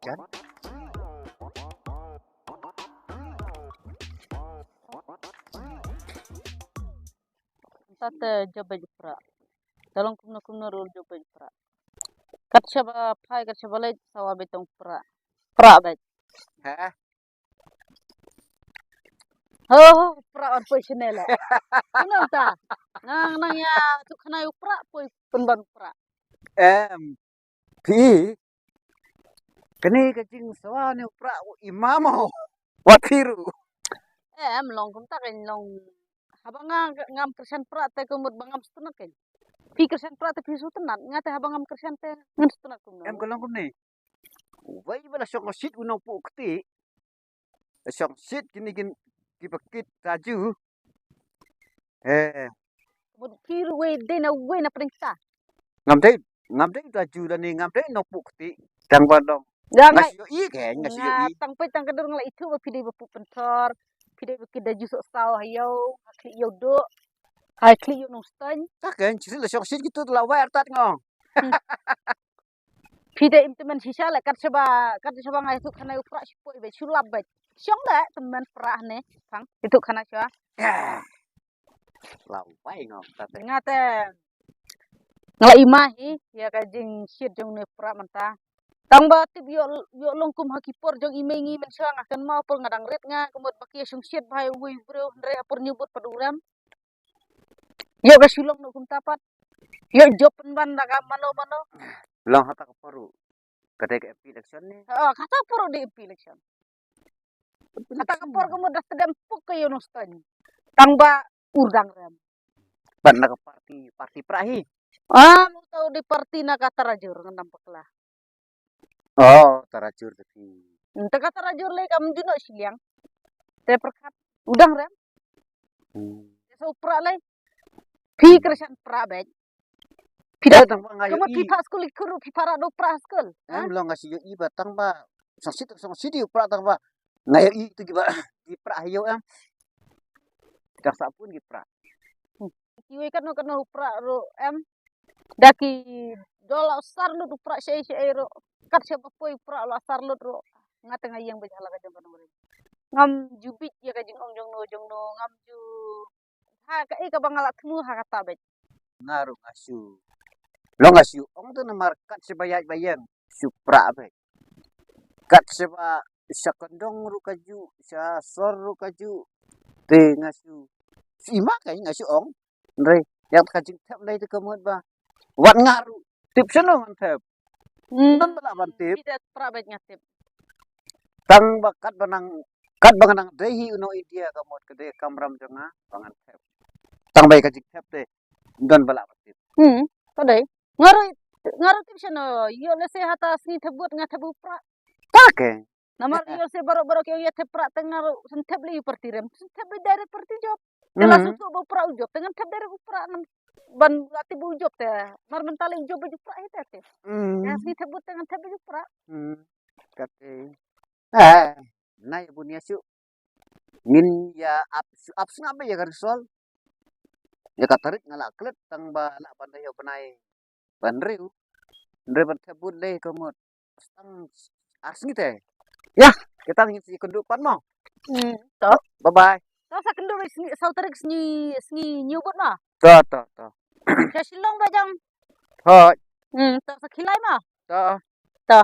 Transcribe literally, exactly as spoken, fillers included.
Kan? Mynta te jop beit u prah. Te long kumno kumno ruh jop beit u prah. Kat shaba phai kat shaba leit sawa beit tang u prah. Prah beit. Ha? Ho, ho, u prah wan poi shane leh. Kumno mynta? Nga nang ïathuh khana ïa u prah, poi pynban u prah. Em, phi, kane ka jingsawa ne u prah u i ma mo. Wat phi ruh. Em, long kumta kan long. Haba nga ngam kyrshan prah te ka mut ba ngam sngewtynnat kan. Phi kyrshan prah te phi sngewtynnat, nga te haba ngam kyrshan te ngan sngewtynnat kumno. Em, ka long kumne. Wei ba la shong shit u nongpynkhiah. La shong shit kine kin kiba kit Raju. Eh. Mut phi ruh wei dei na wei na pdeng kita. Ngam dei, ngam dei Raju lane ngam dei nongpynkhiah. Tang ba long. Nga ngai. Nga shu ïohi ke, nga shu ïohi. Tang peit tang ka dur nga la ithuh ba phi dei ba pynthor. Phi dei ba kit Raju soh saw ha ïew, ha khlieh ïew duh. Ha khlieh ïew nongstaiñ. Ka ken, chiri la shong shit kitu la wai artat ngong. Phi dei im tymmen shisha leh kat shaba, kat shaba nga ïathuh khana ïa u prah shu poi beit, shu lap beit. Shong leh tymmen prah ne, phang ïathuh khana sha. La wai ngong ta te. Nga te. Nga la i ma hi ïa ka jingshit jong ne u prah mynta. Tang ba tip ïoh, ïoh long kum ha ki por jong i mei ngi mynshuwa nga kynmaw por nga dang rit nga ka mut ba ki ïa shong shit bha ïa uwei u briew hynrei ha por ñiewbud pat u rem. Ïoh ka shu long noh kumta pat. Ïoh jop pynban da ka mano mano. Long hata ka por ruh. Ka dei ka M P election ne? Oh, hata ka por ruh dei M P election. Hata ka por ka mut da tdem puk ka ïa u nongstaiñ. Tang ba u dang rem. Ban na ka parti, parti prah hi. Ah, mu tau dei parti na ka Tarajur ngan ym bakla. Oh, Tarajur te phi. Hmm, te ka Tarajur lei kam ju noh shiliang. Te pyrkhat u dang rem. Hmm. Te sa u prah lei. Phi kyrshan prah beit. Phi da. Eh, tang ba nga ïohi. Ka mut phi phah skul i kur phi phah rah da u prah skul. Em, long nga shu ïohi ba tang ba. Sngewsih, sngewsih dei u prah tang ba. Nga ïohi tu kiba ki prah ha ïew em. Ki dang sah bun ki prah. Hmm. Kiwei katno katno u prah ruh em. Da ki dol la sar lut u prah shaei shaei ruh. Kat shaba poi u prah la sar lut ruh. Nga te nga ïeng beit ha la ka jong ka nongrim. Ngam ju bit ïa ka jingong jong no jong no, ngam ju. Ha kaei kaba nga la thmu ha kata beit. Nga ruh nga shu. Long nga shu ong te namar kat shaba ïaid ba ïeng shu prah beit. Kat shaba sha kyndong ruh ka juh, sha sor ruh ka juh. Te nga shu. Shu i ma ka nga shu ong. Hynrei ïa ka jingthep lei te ka mut ba wat nga ruh tip shano ngan thep. Hmm. Don ba lah ban tip. Ki da prah beit nga tip. Tang ba kat ba nang, kat ba nga nang dei hi u nong India ka mut ka dei kamram jong nga ba ngan thep. Tang ba ïa ka jingthep te don ba lah ban tip. Hmm. Ka dei. Nga ruh, nga ruh tip shano ïoh lehse hata sngi thep vote nga thep u prah. Ta ke. Namar ïoh se baroh baroh ki ong ïa thep prah te nga ruh sngewthep lei ïa u parti rem. Sngewthep lei direct parti jop. Te la sngewthuh ba u prah u jop te ngan thep direct u prah ngan ban la tip ba u jop te. Mar mynta lei u jop ba u prah hi te te. Hmm. Ïa sngewthep ba te ngan thep ba u prah. Hmm. Kate. Eh, na ïa bun ïa shu. Ngin ïa ap ap sngap ba ïa ka result. Ïa ka tarik nga la klet tang ba la ban da ïa u bnai. Ban riu. Ban riu ban thep vote lei ka mut. Tang ar sngi te. Ïa, kita ngin sa kynduh pat mo. Hmm, to. Bye bye. To sa kynduh beit sngi, saw tarik sngi, sngi ñiew vote mo. To, to, to. Sha Shillong ba jong. Hooid. Hmm, to sa khie lai mo. To. To.